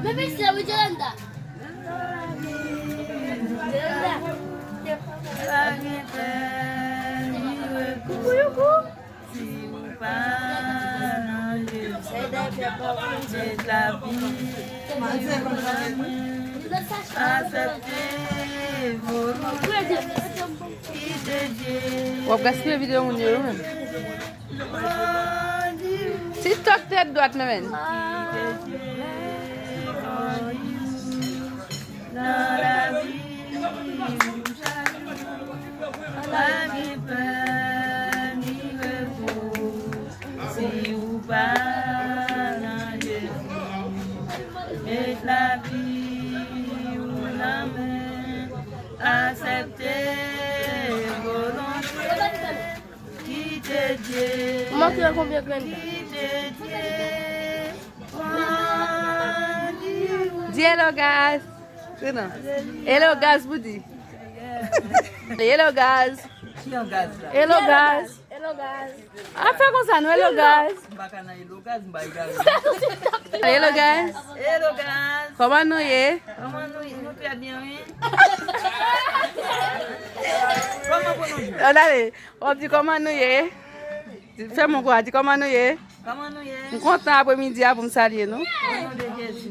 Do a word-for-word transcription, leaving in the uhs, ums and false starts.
Bebe, se wi, Jolanda. Jolanda. Pa gen pè ni repo. Kouyoukou. Si ou pa nan Jezi, met lavi ou nan men. Aksepte volonte, kite Dye. W ap gaspiye videyo moun yo, wi, menm. TikTok tèt dwat, men, men. Nan lavi ou chak jou, pa gen pè ni repo. Si ou pa nan Jezi, met lavi ou nan men, aksepte volonte, kite Dye, Ou manke konbyen grenn? Kite Dye konduire. Di hello, guys. Hello, guys, pou di. Hello, guys. Ki an gaz la? Hello, guys. Hello, guys. A fè konsa, nou, hello, guys. M pa ka nan hello, guys, m pa egal. Hello, guys. Hello, guys. Kòman nou ye? Kòman nou ye? Nou trè byen, wi. Kòman pou nou ye? An ale, w ap di kòman nou ye? Fè m yon kwa, di kòman nou ye? Kòman nou ye? M kontan apremidi a pou m salye nou. O non de Jezi.